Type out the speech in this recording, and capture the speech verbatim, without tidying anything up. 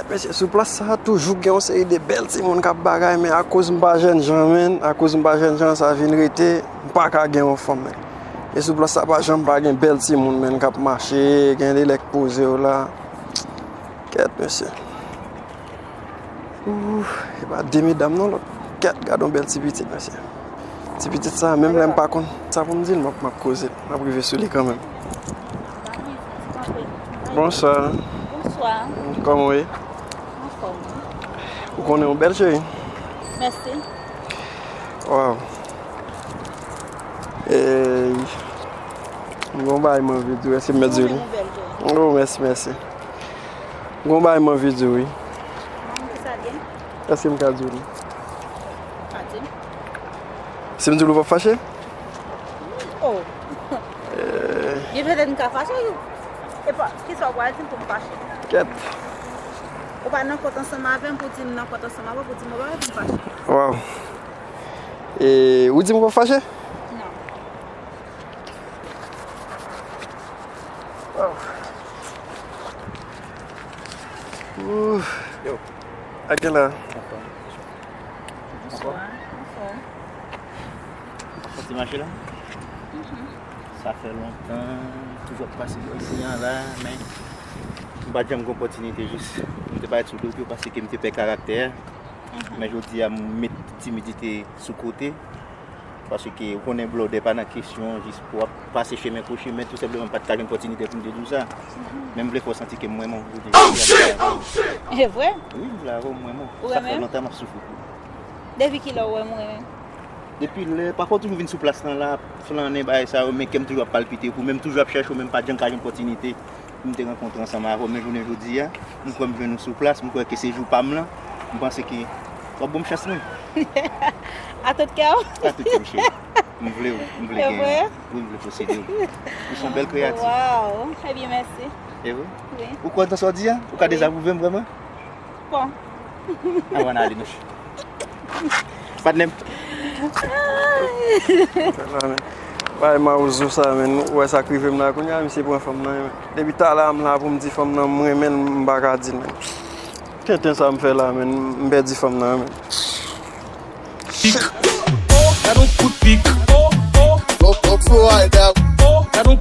Mesye, sou plas sa a, toujou gen yon seri de bèl timoun k ap bagay, men akoz m pa jènjan, menn, akoz m pa jènjan, sa vin rete, m pa ka gen yon fanm, menn. E sou plas sa a, pa janm pa gen bèl timoun, menn, k ap mache, gen de lè k poze yo la. Kèt, mesye. Ooh, e pa de medam non, lòt. Kèt, gad yon bèl ti pitit, mesye. Ti pitit sa, menm lè m pa konn sa pou m di l, m ap, m ap koze l. M ap rive sou li kanmenm. Bonswa. Bonswa. Kòman w ye? Anfòm. Ou konnen w bèl, cheri. Mèsi. Waw. Ey. M gon bagay m anvi di w, èske m mèt di w li? Ou bèl, cheri. Oh, mèsi, mèsi. M gon bagay m anvi di w, wi. Mwen, kisa gen? Èske m ka di w li? Pa di m. Si m di w li, w p ap fache? Oh. Eh. Gen petèt m ka fache, wi. E pa, kisa w pral di m pou m fache? Kèt. Ou pa nan kont ansanm avè m pou di m nan kont ansanm avè w pou di m yon bagay pou m fache. Waw. E, ou di m ou p ap fache? Non. Ooh. Yo. Ak gen la. Bonswa. Anfòm. Ou santi mache la? Mhm. Sa fè lontan, toujou ap pase bò isi a la, men m pa t janm gen opòtinite jis. M te parèt sou do pye paske m te pè karaktè a. Mhm. Men jodi a, m met timidite sou kote. Paske ou konnen blòdè pa nan kesyon jis pou w ap pase chemen kwochi, men tou senpleman m pa t ka jwenn opòtinite pou m te di w sa. Mhm. Men m vle fè w santi ke m renmen w, jodi a m vle avè w. E vre? Wi, m vle avè w, m renmen w. Ou renmen m? Sa fè lontan m ap soufri pou ou. Depi kilè ou wè m renmen? Depi lè, pafwa w toujou vin sou plas lan la, flannen bagay sa yo, men kè m toujou ap palpite pou ou, men m toujou ap chèche w, men m pa t janm ka jwenn opòtinite pou m te rankontre ansanm avè w, men jounen jodi a, m kwè m jwenn ou sou plas, m kwè ke se jou pa m lan, m panse ke w ap ban m chans mwen. A tout kè w? A tout kè m, cheri. M vle w, m vle genyen w. E vre? Wi, m vle posede w. Ou se yon bèl kreyati. Waw, ebyen mèsi. E vre? Wi. Ou kwè nan sa w di a? Ou ka dezapwouve m vrèman? Bon. Ann, ann ale, non. Patnè m. Bay mawozo sa, menn. Ou wè sa k rive m la kounye a, misye pran fanm nan, menn. Depi talè a m la pou m di fanm nan m renmen l, m pa ka di l, menn. Tenten sa m fè la, menn. M pèdi fanm nan, menn. Pik. Oh, gad yon kout pik. Oh, oh. Don't, don't feel like that. Oh, gad yon